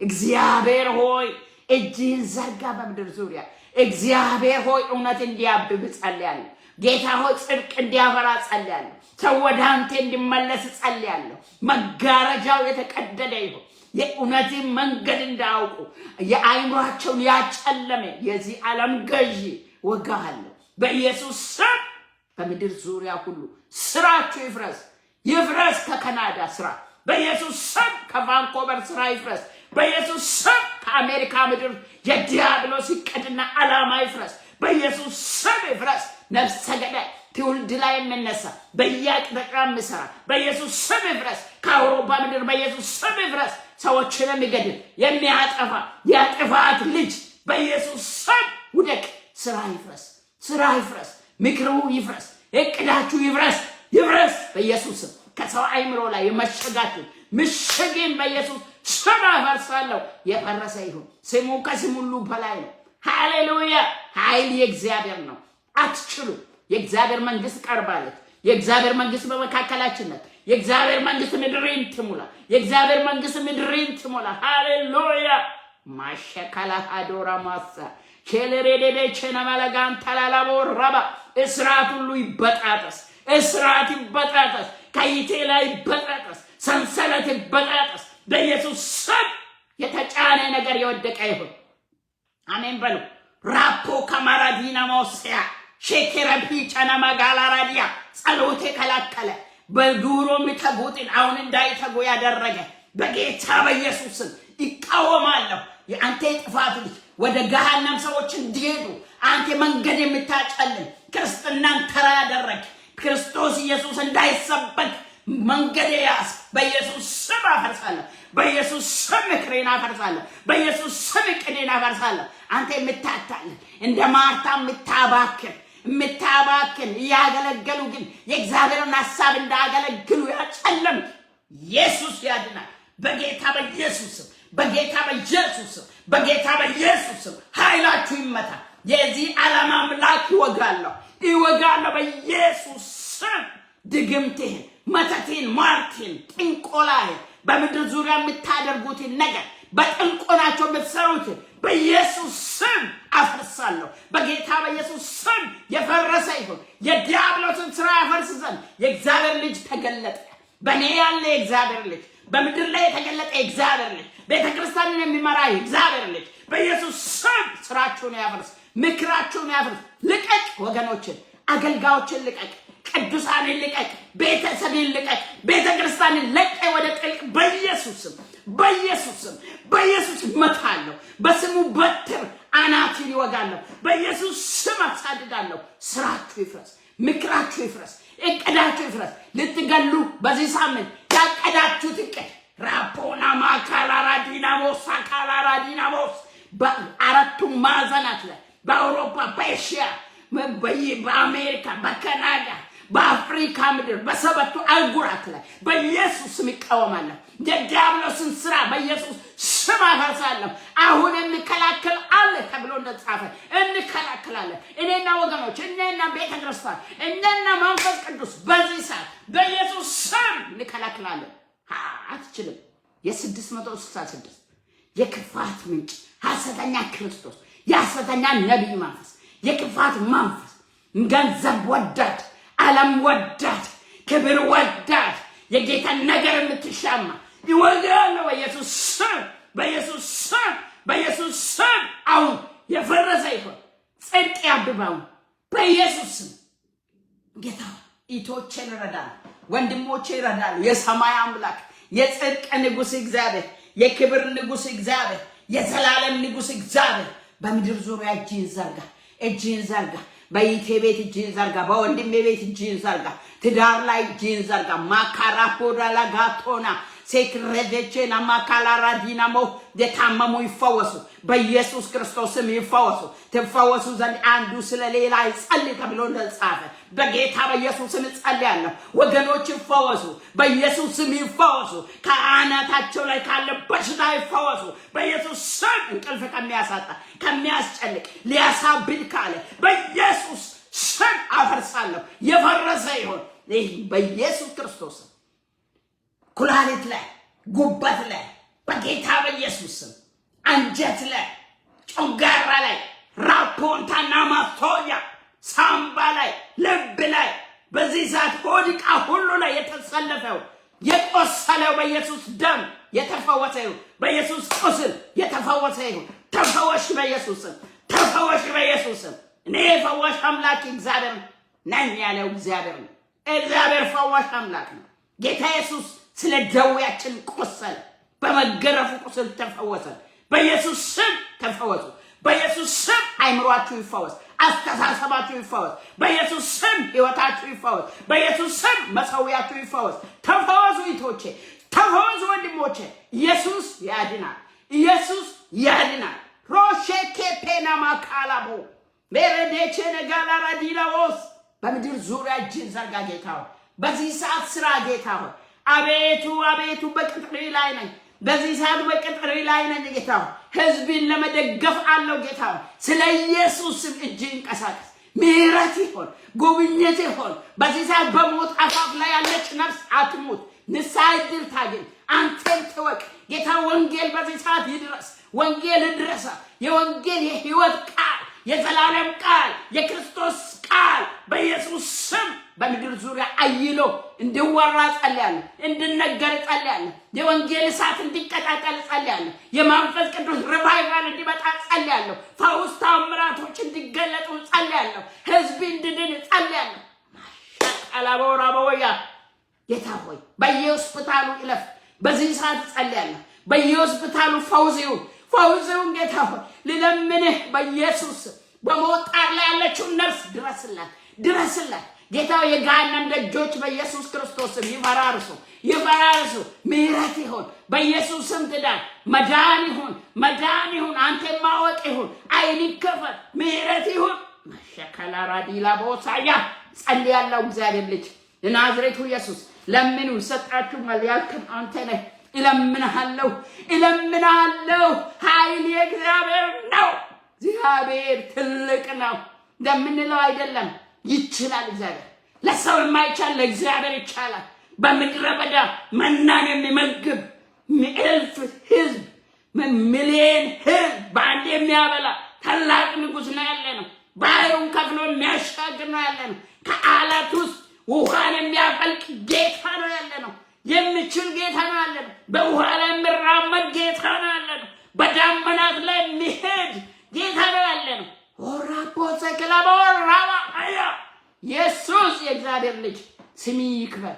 [SPEAKER 1] እግዚአብሔር ሆይ እጅህን ዘርጋ በምድር ዙሪያ። እግዚአብሔር ሆይ እውነት እንዲያብብ ጸልያለሁ። ጌታ ሆይ ጽድቅ እንዲያፈራ ጸልያለሁ። ሰው ወደ አንተ እንዲመለስ ጸልያለሁ። መጋረጃው የተቀደደ ይሁን። የእውነትን መንገድ እንዳያውቁ የአይምሯቸውን ያጨለመ የዚህ ዓለም ገዢ ወጋሃለሁ። በኢየሱስ ስም በምድር ዙሪያ ሁሉ ስራችሁ ይፍረስ፣ ይፍረስ። ከካናዳ ስራ በኢየሱስ ስም፣ ከቫንኮቨር ስራ ይፍረስ። በኢየሱስ ስም ከአሜሪካ ምድር የዲያብሎስ እቅድና ዓላማ ይፍረስ። በኢየሱስ ስም ይፍረስ። ነፍሰ ገዳይ ትውልድ ላይ የሚነሳ፣ በየአቅጣጫ የሚሰራ በኢየሱስ ስም ይፍረስ። ከአውሮፓ ምድር በኢየሱስ ስም ይፍረስ። ሰዎችን የሚገድል፣ የሚያጠፋ የጥፋት ልጅ በኢየሱስ ስም ውደቅ። ስራ ይፍረስ፣ ስራ ይፍረስ፣ ምክሩ ይፍረስ፣ እቅዳችሁ ይፍረስ፣ ይፍረስ በኢየሱስ ስም። ከሰው አይምሮ ላይ የመሸጋችሁ ምሽግን በኢየሱስ ስም አፈርሳለሁ። የፈረሰ ይሁን። ስሙ ከስም ሁሉ በላይ ነው። ሃሌሉያ! ኃይል የእግዚአብሔር ነው። አትችሉ። የእግዚአብሔር መንግስት ቀርባለች። የእግዚአብሔር መንግስት በመካከላችን ናት። የእግዚአብሔር መንግስት ምድርን ትሙላ። የእግዚአብሔር መንግስት ምድርን ትሙላ። ሃሌሉያ! ማሸከላ አዶራ ማሳ ቼሌሬዴቤ ቸነመለጋን ተላላቦ ረባ፣ እስራት ሁሉ ይበጣጠስ። እስራት ይበጣጠስ። ከይቴ ላይ ይበጣጠስ። ሰንሰለት ይበጣጠስ። በኢየሱስ ስም የተጫነ ነገር የወደቀ ይሁን። አሜን በሉ። ራፖ ከማራዲና ማውሲያ ሼኬረፒ ጨነማ ጋላራዲያ፣ ጸሎት የከላከለ፣ በዱሮ የሚተጉትን አሁን እንዳይተጉ ያደረገ በጌታ በኢየሱስ ስም ይቃወማለሁ። የአንተ የጥፋት ልጅ፣ ወደ ገሃነም ሰዎች እንዲሄዱ አንተ መንገድ የምታጨልም፣ ክርስትናን ተራ ያደረግ፣ ክርስቶስ ኢየሱስ እንዳይሰበክ መንገድ ያዝ። በኢየሱስ ስም አፈርሳለሁ። በኢየሱስ ስም ምክሬን አፈርሳለሁ። በኢየሱስ ስም እቅዴን አፈርሳለሁ። አንተ የምታታልል፣ እንደ ማርታ የምታባክን፣ የምታባክን እያገለገሉ ግን የእግዚአብሔርን ሀሳብ እንዳያገለግሉ ያጨለም ኢየሱስ ያድናል። በጌታ በኢየሱስም፣ በጌታ በኢየሱስም፣ በጌታ በኢየሱስም ኃይላችሁ ይመታ። የዚህ ዓለም አምላክ ይወጋለሁ፣ ይወጋለሁ በኢየሱስ ስም። ድግምትህን፣ መተትህን፣ ሟርትህን፣ ጥንቆላህን፣ በምድር ዙሪያ የምታደርጉትን ነገር፣ በጥንቆናቸው የምትሰሩትን በኢየሱስ ስም አፈርሳለሁ። በጌታ በኢየሱስ ስም የፈረሰ ይሁን። የዲያብሎስን ስራ ያፈርስ ዘንድ የእግዚአብሔር ልጅ ተገለጠ። በእኔ ያለ የእግዚአብሔር ልጅ፣ በምድር ላይ የተገለጠ የእግዚአብሔር ልጅ፣ ቤተ ክርስቲያንን የሚመራ የእግዚአብሔር ልጅ በኢየሱስ ስም ስራችሁን ያፈርስ፣ ምክራችሁን ያፈርስ። ልቀቅ፣ ወገኖችን፣ አገልጋዮችን ልቀቅ፣ ቅዱሳንን ልቀቅ፣ ቤተሰብን ልቀቅ፣ ቤተ ክርስቲያንን ለቀ ወደ ጥልቅ በኢየሱስም፣ በኢየሱስም፣ በኢየሱስ መታለሁ። በስሙ በትር አናትን ይወጋለሁ። በኢየሱስ ስም አሳድዳለሁ። ስራችሁ ይፍረስ፣ ምክራችሁ ይፍረስ፣ እቅዳችሁ ይፍረስ። ልትገሉ በዚህ ሳምንት ያቀዳችሁት እቅድ ራፖና ማካላራ ዲናሞስ አካላራ ዲናሞስ በአራቱም ማዕዘናት ላይ፣ በአውሮፓ፣ በኤሽያ፣ በአሜሪካ፣ በካናዳ፣ በአፍሪካ ምድር፣ በሰባቱ አህጉራት ላይ በኢየሱስ ስም ይቃወማለሁ። የዲያብሎስን ስራ በኢየሱስ ስም አፈርሳለሁ። አሁን እንከላከል አለ ተብሎ እንደተጻፈ እንከላከላለን። እኔና ወገኖች፣ እኔና ቤተ ክርስቲያን፣ እኔና መንፈስ ቅዱስ በዚህ ሰዓት በኢየሱስ ስም እንከላከላለን። አትችልም። የ666 የክፋት ምንጭ ሐሰተኛ ክርስቶስ፣ የሐሰተኛ ነቢይ መንፈስ፣ የክፋት መንፈስ፣ ገንዘብ ወዳድ፣ ዓለም ወዳድ፣ ክብር ወዳድ፣ የጌታን ነገር የምትሻማ ይወጋለሁ በኢየሱስ ስም፣ በኢየሱስ ስም፣ በኢየሱስ ስም። አሁን የፈረሰ ይሁን፣ ጽድቅ ያብባው በኢየሱስ ስም። ጌታ እህቶቼን ይረዳል፣ ወንድሞቼ ይረዳሉ። የሰማይ አምላክ፣ የጽድቅ ንጉሥ እግዚአብሔር፣ የክብር ንጉሥ እግዚአብሔር፣ የዘላለም ንጉሥ እግዚአብሔር በምድር ዙሪያ እጅህን ዘርጋ፣ እጅህን ዘርጋ። በእህቴ ቤት እጅህን ዘርጋ፣ በወንድሜ ቤት እጅህን ዘርጋ፣ ትዳር ላይ እጅህን ዘርጋ። ማካራፖዳ ላጋቶና ሴክሬዴቼና ማካላራ ዲናሞ የታመሙ ይፈወሱ፣ በኢየሱስ ክርስቶስም ይፈወሱ። ትፈወሱ ዘንድ አንዱ ስለ ሌላ ይጸልይ ተብሎ እንደተጻፈ በጌታ በኢየሱስም እጸልያለሁ። ወገኖች ይፈወሱ፣ በኢየሱስ ስም ይፈወሱ። ከአናታቸው ላይ ካለ በሽታ ይፈወሱ፣ በኢየሱስ ስም። እንቅልፍ ከሚያሳጣ፣ ከሚያስጨንቅ፣ ሊያሳብድ ካለ በኢየሱስ ስም አፈርሳለሁ። የፈረሰ ይሁን ይህ በኢየሱስ ክርስቶስ። ኩላሊት ላይ፣ ጉበት ላይ በጌታ በኢየሱስ ስም፣ አንጀት ላይ፣ ጨጓራ ላይ፣ ራፖንታና ማቶያ ሳምባ ላይ፣ ልብ ላይ፣ በዚህ ሰዓት ሆድ ዕቃ ሁሉ ላይ የተሰለፈው፣ የቆሰለው በኢየሱስ ደም የተፈወሰ ይሁን። በኢየሱስ ቁስል የተፈወሰ ይሁን። ተፈወሽ በኢየሱስ ስም፣ ተፈወሽ በኢየሱስ ስም። እኔ ፈዋሽ አምላክ እግዚአብሔር ነኝ ያለው እግዚአብሔር ነው። እግዚአብሔር ፈዋሽ አምላክ ነው። ጌታ ኢየሱስ ስለ ደዌያችን ቆሰለ፣ በመገረፉ ቁስል ተፈወሰ። በኢየሱስ ስም ተፈወሱ። በኢየሱስ ስም አይምሯችሁ ይፈወስ፣ አስተሳሰባችሁ ይፈወስ። በኢየሱስ ስም ህይወታችሁ ይፈወስ። በኢየሱስ ስም መሰዊያችሁ ይፈወስ። ተፈወሱ እህቶቼ፣ ተፈወሱ ወንድሞቼ። ኢየሱስ ያድናል። ኢየሱስ ያድናል። ሮሼ ኬፔናማ ካላቦ ሜረዴቼ ነጋላራ ዲላዎስ በምድር ዙሪያ እጅን ዘርጋ ጌታ ሆይ። በዚህ ሰዓት ስራ ጌታ ሆይ። አቤቱ አቤቱ፣ በቅጥሬ ላይ ነኝ። በዚህ ሰዓት በቅጥሬ ላይ ነኝ ጌታ ሆይ። ህዝብን ለመደገፍ አለው ጌታ ሆይ። ስለ ኢየሱስ ስም እጅ ይንቀሳቀስ። ምሕረት ይሆን፣ ጉብኝት ይሆን። በዚህ ሰዓት በሞት አፋፍ ላይ ያለች ነፍስ አትሙት፣ ንስሐ ዕድል ታግኝ፣ አንተን ትወቅ። ጌታ ወንጌል በዚህ ሰዓት ይድረስ፣ ወንጌል ይድረሳ። የወንጌል የህይወት ቃል፣ የዘላለም ቃል፣ የክርስቶስ ቃል በኢየሱስ ስም በምድር ዙሪያ አይሎ እንዲወራ ጸልያለሁ፣ እንዲነገር ጸልያለሁ። የወንጌል እሳት እንዲቀጣጠል ጸልያለሁ። የመንፈስ ቅዱስ revival እንዲመጣ ጸልያለሁ። ፈውስ ታምራቶች እንዲገለጡ ጸልያለሁ። ህዝብ እንዲድን ጸልያለሁ። ማሻቀላበወራበወያ ጌታ ሆይ በየሆስፒታሉ ይለፍ። በዚህ ሰዓት ጸልያለሁ። በየሆስፒታሉ ፈውስ ይሁን፣ ፈውስ ይሁን። ጌታ ሆይ ልለምንህ በኢየሱስ በሞት ጣር ላይ ያለችውን ነፍስ ድረስላት፣ ድረስላት። ጌታ ሆይ የገሃነም ደጆች በኢየሱስ ክርስቶስ ስም ይፈራርሱ፣ ይፈራርሱ። ምሕረት ይሁን፣ በኢየሱስ ስም ትዳን፣ መዳን ይሁን፣ መዳን ይሁን። አንተ ማወቅ ይሁን፣ አይን ይከፈት፣ ምሕረት ይሁን። ማሸከላራዲላ ቦሳያ ጸልያለሁ። እግዚአብሔር ልጅ የናዝሬቱ ኢየሱስ ለምኑ ይሰጣችኋል ያልክም አንተ ነህ። እለምንሃለሁ፣ እለምንሃለሁ። ኃይል የእግዚአብሔር ነው። እግዚአብሔር ትልቅ ነው እንደምንለው አይደለም። ይችላል። እግዚአብሔር ለሰው የማይቻል ለእግዚአብሔር ይቻላል። በምድረ በዳ መናን የሚመግብ እልፍ ህዝብ፣ ሚሊየን ህዝብ በአንድ የሚያበላ ታላቅ ንጉሥ ነው ያለ ነው። ባህሩን ከፍሎ የሚያሻግር ነው ያለ ነው። ከአለት ውስጥ ውሃን የሚያፈልቅ ጌታ ነው ያለ ነው። የሚችል ጌታ ነው ያለ ነው። በውሃ ላይ የሚራመድ ጌታ ነው ያለ ነው። በዳመናት ላይ የሚሄድ ጌታ ነው ያለ ነው። ኦራቦሰክላቦራባ አያ ኢየሱስ የእግዚአብሔር ልጅ ስሚ ይክበር፣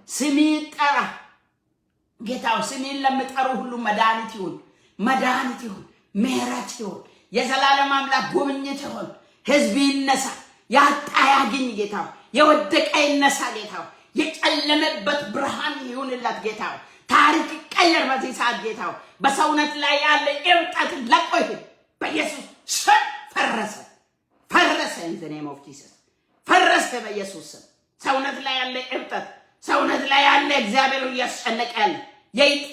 [SPEAKER 1] ስሚ ይጠራ። ጌታው ስሜን ለሚጠሩ ሁሉ መድኃኒት ይሁን፣ መድኃኒት ይሁን፣ ምሕረት ይሁን፣ የዘላለም አምላክ ጉብኝት ይሁን። ህዝብ ይነሳ፣ ያጣ ያግኝ። ጌታው የወደቀ ይነሳ። ጌታው የጨለመበት ብርሃን ይሁንለት። ጌታው ታሪክ ይቀየር በዚህ ሰዓት። ጌታው በሰውነት ላይ ያለ እብጠት ለቆ ይሂድ። በኢየሱስ ስም ፈረሰ፣ ፈረሰ። In the name of Jesus ፈረሰ በኢየሱስ ስም። ሰውነት ላይ ያለ እብጠት፣ ሰውነት ላይ ያለ እግዚአብሔር እያስጨነቀ ያለ የእጢ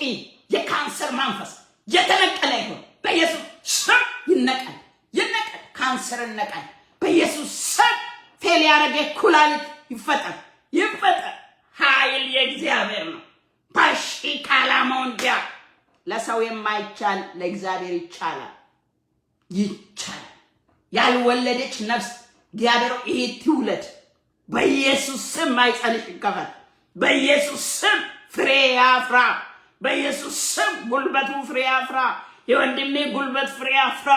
[SPEAKER 1] የካንሰር መንፈስ የተነቀለ ይሁን በኢየሱስ ስም። ይነቀል፣ ይነቀል። ካንሰር ይነቀል በኢየሱስ ስም። Fail ያደረገ ኩላሊት ይፈጠር፣ ይፈጠር። ኃይል የእግዚአብሔር ነው። ፓሺ ካላሞንዲያ ለሰው የማይቻል ለእግዚአብሔር ይቻላል፣ ይቻላል። ያልወለደች ነፍስ እግዚአብሔር ይሄ ትውለድ። በኢየሱስ ስም ማኅፀንሽ ይከፈት። በኢየሱስ ስም ፍሬ ያፍራ። በኢየሱስ ስም ጉልበቱ ፍሬ ያፍራ። የወንድሜ ጉልበት ፍሬ ያፍራ።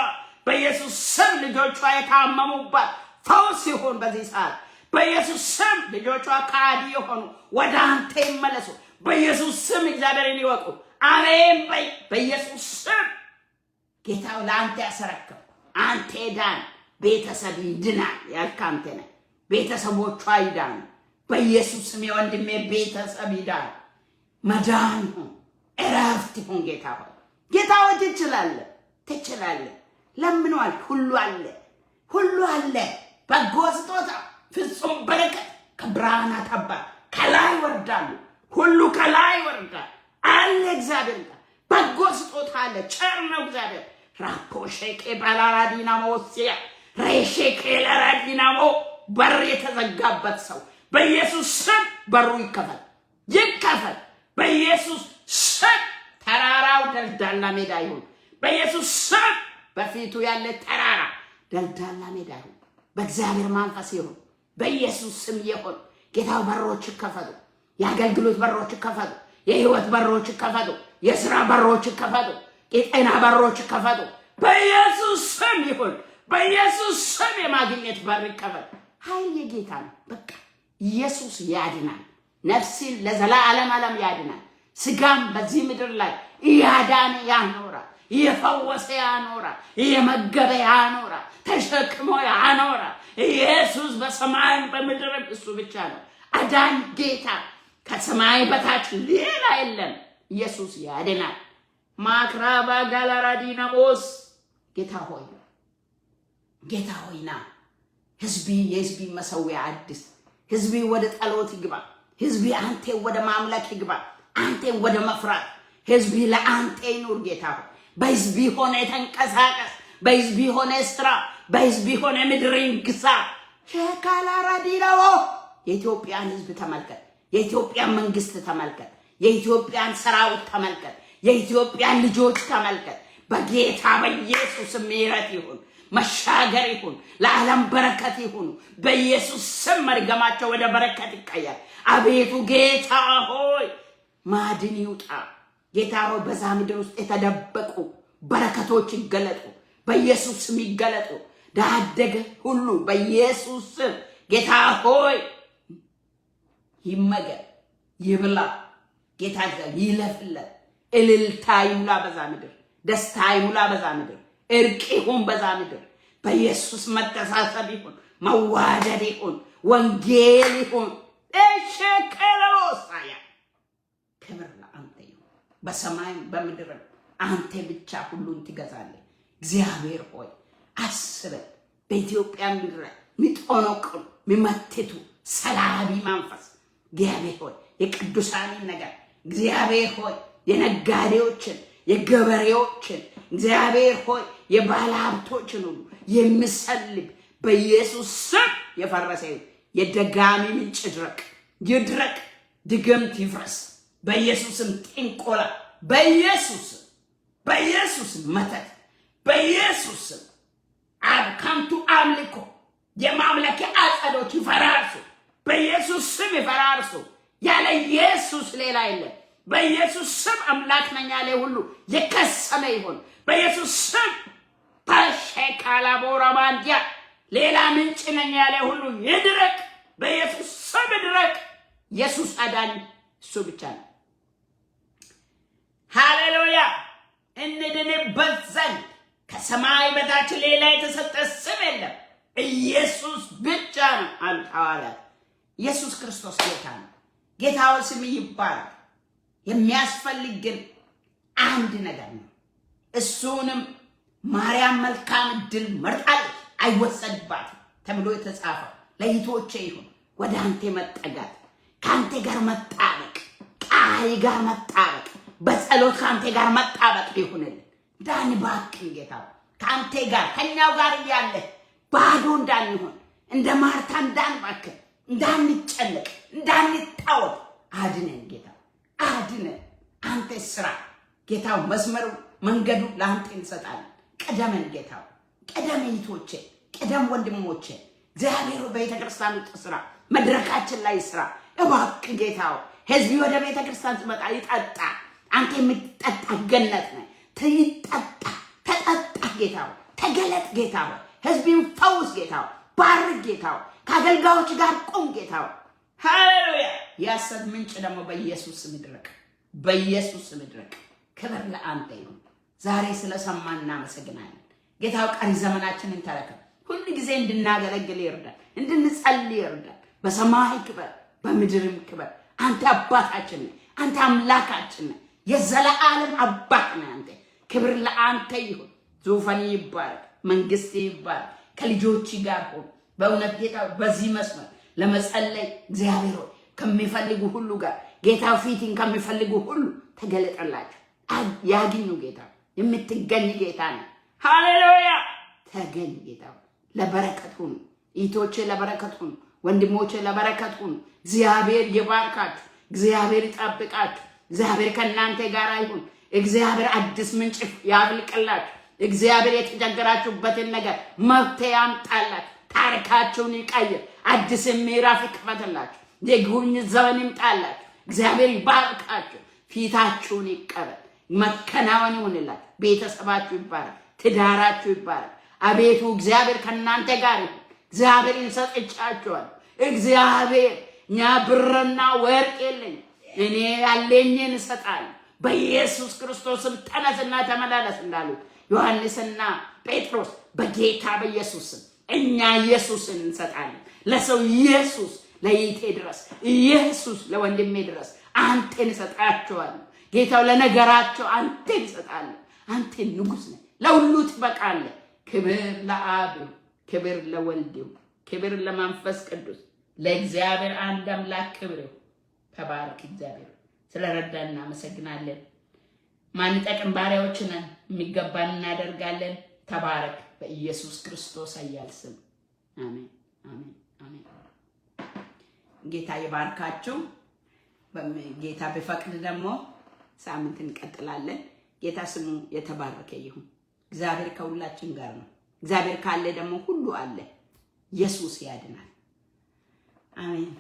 [SPEAKER 1] በኢየሱስ ስም ልጆቿ የታመሙባት ፈውስ ይሁን በዚህ ሰዓት። በኢየሱስ ስም ልጆቿ ከሃዲ የሆኑ ወደ አንተ ይመለሱ። በኢየሱስ ስም እግዚአብሔርን ይወቁ። አሜን በይ። በኢየሱስ ስም ጌታው ለአንተ ያስረከብ አንተ ዳን፣ ቤተሰብ ይድናል ያልክ አንተ ነህ። ቤተሰቦቿ ይዳኑ። በኢየሱስ ስም የወንድሜ ቤተሰብ ይዳን፣ መዳን ይሁን፣ እረፍት ይሁን። ጌታ ሆይ፣ ጌታ ሆይ ትችላለህ፣ ትችላለህ። ለምነዋል። ሁሉ አለ፣ ሁሉ አለ። በጎ ስጦታ ፍጹም በረከት ከብርሃናት አባት ከላይ ይወርዳሉ። ሁሉ ከላይ ይወርዳል አለ እግዚአብሔር ጋር በጎ ስጦታ አለ። ቸር ነው እግዚአብሔር። ራፖ ሼኬ ባላራዲናሞ ሲያ ሬሼኬ ለራዲናሞ በር የተዘጋበት ሰው በኢየሱስ ስም በሩ ይከፈት፣ ይከፈት። በኢየሱስ ስም ተራራው ደልዳላ ሜዳ ይሁን። በኢየሱስ ስም በፊቱ ያለ ተራራ ደልዳላ ሜዳ ይሁን። በእግዚአብሔር መንፈስ ይሁን። በኢየሱስ ስም ይሁን። ጌታው በሮች ይከፈቱ። የአገልግሎት በሮች ይከፈቱ። የህይወት በሮች ይከፈቱ። የስራ በሮች ይከፈቱ። የጤና በሮች ይከፈቱ። በኢየሱስ ስም ይሁን። በኢየሱስ ስም የማግኘት በር ይከፈት። ኃይል የጌታ ነው። በቃ ኢየሱስ ያድናል። ነፍስን ለዘላለም ዓለም ያድናል። ስጋም በዚህ ምድር ላይ እያዳነ ያኖራል፣ እየፈወሰ ያኖራል፣ እየመገበ ያኖራል፣ ተሸክሞ ያኖራል። ኢየሱስ በሰማይም በምድርም እሱ ብቻ ነው አዳኝ ጌታ። ከሰማይ በታች ሌላ የለም። ኢየሱስ ያድናል። ማክራባ ጋላራዲናሞስ ጌታ ሆይ፣ ጌታ ሆይ ና። ህዝቢ የህዝቢ መሰዊያ አድስ። ህዝቢ ወደ ጸሎት ይግባ። ህዝቢ አንተ ወደ ማምለክ ይግባ። አንቴን ወደ መፍራት ህዝቢ ለአንተ ይኑር። ጌታ ሆይ በህዝቢ ሆነ ተንቀሳቀስ። በህዝቢ ሆነ ስራ። በህዝቢ ሆነ ምድርን ግዛ። ሸካላራዲናዎ የኢትዮጵያን ህዝብ ተመልከት። የኢትዮጵያን መንግስት ተመልከት። የኢትዮጵያን ሰራዊት ተመልከት። የኢትዮጵያን ልጆች ተመልከት። በጌታ በኢየሱስ ምሕረት ይሁን፣ መሻገር ይሁን፣ ለዓለም በረከት ይሁኑ። በኢየሱስ ስም መርገማቸው ወደ በረከት ይቀየር። አቤቱ ጌታ ሆይ ማዕድን ይውጣ። ጌታ ሆይ በዛ ምድር ውስጥ የተደበቁ በረከቶች ይገለጡ፣ በኢየሱስ ስም ይገለጡ። ዳደገ ሁሉ በኢየሱስ ስም ጌታ ሆይ ይመገብ፣ ይብላ። ጌታ እግዚአብሔር ይለፍለት። እልልታ ይሙላ በዛ ምድር፣ ደስታ ይሙላ በዛ ምድር፣ እርቅ ይሁን በዛ ምድር። በኢየሱስ መተሳሰብ ይሁን፣ መዋደድ ይሁን፣ ወንጌል ይሁን። እሸከለወሳያ ክብር ለአንተ ይሁን። በሰማይም በምድርም አንተ ብቻ ሁሉን ትገዛለህ። እግዚአብሔር ሆይ አስበን፣ በኢትዮጵያ ምድር ላይ የሚጠነቁሉ፣ የሚመትቱ ሰላቢ መንፈስ፣ እግዚአብሔር ሆይ፣ የቅዱሳንን ነገር፣ እግዚአብሔር ሆይ፣ የነጋዴዎችን፣ የገበሬዎችን፣ እግዚአብሔር ሆይ፣ የባለ ሀብቶችን ሁሉ የሚሰልብ በኢየሱስ ስም የፈረሰ ይሁን። የደጋሚ ምንጭ ይድረቅ፣ ይድረቅ፣ ድግምት ይፍረስ። በኢየሱስም ጥንቆላ፣ በኢየሱስም፣ በኢየሱስም መተት፣ በኢየሱስም አብ ከንቱ አምልኮ፣ የማምለኪያ አጸዶች ይፈራርሱ። በኢየሱስ ስም ይፈራርሱ። ያለ ኢየሱስ ሌላ የለም። በኢየሱስ ስም አምላክ ነኝ ያለ ሁሉ የከሰመ ይሁን። በኢየሱስ ስም ተሸካላቦራማንዲያ ሌላ ምንጭ ነኝ ያለ ሁሉ ይድረቅ። በኢየሱስ ስም ይድረቅ። ኢየሱስ አዳኝ እሱ ብቻ ነው። ሃሌሉያ! እንድንበት ዘንድ ከሰማይ በታች ሌላ የተሰጠ ስም የለም፣ ኢየሱስ ብቻ ነው አሉት ሐዋርያት። ኢየሱስ ክርስቶስ ጌታ ነው። ጌታ ሆይ ስምህ ይባረክ። የሚያስፈልግ ግን አንድ ነገር ነው። እሱንም ማርያም መልካም እድል መርጣለች፣ አይወሰድባትም ተብሎ የተጻፈው ለይቶቼ ይሁን። ወደ አንተ መጠጋት፣ ከአንተ ጋር መጣበቅ፣ ቃል ጋር መጣበቅ፣ በጸሎት ከአንተ ጋር መጣበቅ ይሁንልን። እንዳንባክን ጌታ፣ ከአንተ ጋር ከኛው ጋር እያለ ባዶ እንዳንሆን፣ እንደ ማርታ እንዳንባክን፣ እንዳንጨነቅ፣ እንዳንታወቅ አድነን ጌታ፣ አድነን። አንተ ስራ ጌታው፣ መስመሩ መንገዱ ለአንተ እንሰጣለን። ቅደመን ጌታው፣ ቅደም እህቶቼ፣ ቅደም ወንድሞቼ። እግዚአብሔር ቤተ ክርስቲያን ውስጥ ስራ፣ መድረካችን ላይ ስራ። እባክህ ጌታው፣ ህዝብ ወደ ቤተ ክርስቲያን ሲመጣ ይጠጣ። አንተ የምትጠጣ ገነት ነህ። ይጠጣ፣ ተጠጣ ጌታው፣ ተገለጥ ጌታው፣ ህዝብን ፈውስ ጌታው፣ ባርክ ጌታው፣ ከአገልጋዮች ጋር ቁም ጌታው። ሃሌሉያ! የሐሰት ምንጭ ደግሞ በኢየሱስ ስም ይድረቅ፣ በኢየሱስ ስም ይድረቅ። ክብር ለአንተ ይሁን። ዛሬ ስለሰማን እናመሰግናለን። ጌታው ቀሪ ዘመናችንን ተረከብ። ሁል ጊዜ እንድናገለግል ይርዳል፣ እንድንጸልይ ይርዳል። በሰማይ ክበር፣ በምድርም ክበር። አንተ አባታችን ነህ፣ አንተ አምላካችን ነህ፣ የዘለዓለም አባት ነህ። አንተ ክብር ለአንተ ይሁን። ዙፋን ይባረክ፣ መንግስት ይባረክ። ከልጆች ጋር ሁን። በእውነት ጌታ፣ በዚህ መስመር ለመጸለይ እግዚአብሔር ሆይ ከሚፈልጉ ሁሉ ጋር፣ ጌታ ፊትን ከሚፈልጉ ሁሉ ተገለጠላቸው፣ ያግኙ። ጌታ የምትገኝ ጌታ ነው። ሃሌሉያ፣ ተገኝ ጌታ። ለበረከት ሁኑ። እህቶቼ ለበረከት ሁኑ። ወንድሞቼ ለበረከት ሁኑ። እግዚአብሔር ይባርካችሁ። እግዚአብሔር ይጠብቃችሁ። እግዚአብሔር ከእናንተ ጋር ይሁን። እግዚአብሔር አዲስ ምንጭ ያፍልቅላችሁ። እግዚአብሔር የተቸገራችሁበትን ነገር መፍትሄ ያምጣላችሁ። ታሪካችሁን ይቀይር። አዲስ ምዕራፍ ይክፈትላችሁ። የጉብኝት ዘመን ይምጣላችሁ። እግዚአብሔር ይባርካችሁ። ፊታችሁን ይቀበል። መከናወን ይሁንላችሁ። ቤተሰባችሁ ይባረክ። ትዳራችሁ ይባረክ። አቤቱ እግዚአብሔር ከእናንተ ጋር ይሁን። እግዚአብሔርን ሰጥቻችኋለሁ። እግዚአብሔር እኛ ብርና ወርቅ የለኝ፣ እኔ ያለኝን እሰጣለሁ። በኢየሱስ ክርስቶስም ተነስና ተመላለስ እንዳሉት ዮሐንስና ጴጥሮስ፣ በጌታ በኢየሱስ ስም እኛ ኢየሱስን እንሰጣለን። ለሰው ኢየሱስ፣ ለይቴ ድረስ ኢየሱስ፣ ለወንድሜ ድረስ አንተን እሰጣቸዋለሁ። ጌታው ለነገራቸው አንተን እሰጣለሁ። አንተ ንጉሥ ነህ፣ ለሁሉ ትበቃለህ። ክብር ለአብ፣ ክብር ለወልድ፣ ክብር ለመንፈስ ቅዱስ፣ ለእግዚአብሔር አንድ አምላክ ክብር ይሁን። ተባረክ እግዚአብሔር። ስለረዳን እናመሰግናለን። ማንጠቅም ባሪያዎች ነን፣ የሚገባን እናደርጋለን። ተባረክ በኢየሱስ ክርስቶስ ኃያል ስም። አሜን፣ አሜን፣ አሜን። ጌታ ይባርካችሁ። ጌታ ቢፈቅድ ደግሞ ሳምንት እንቀጥላለን። ጌታ ስሙ የተባረከ ይሁን። እግዚአብሔር ከሁላችን ጋር ነው። እግዚአብሔር ካለ ደግሞ ሁሉ አለ። ኢየሱስ ያድናል። አሜን።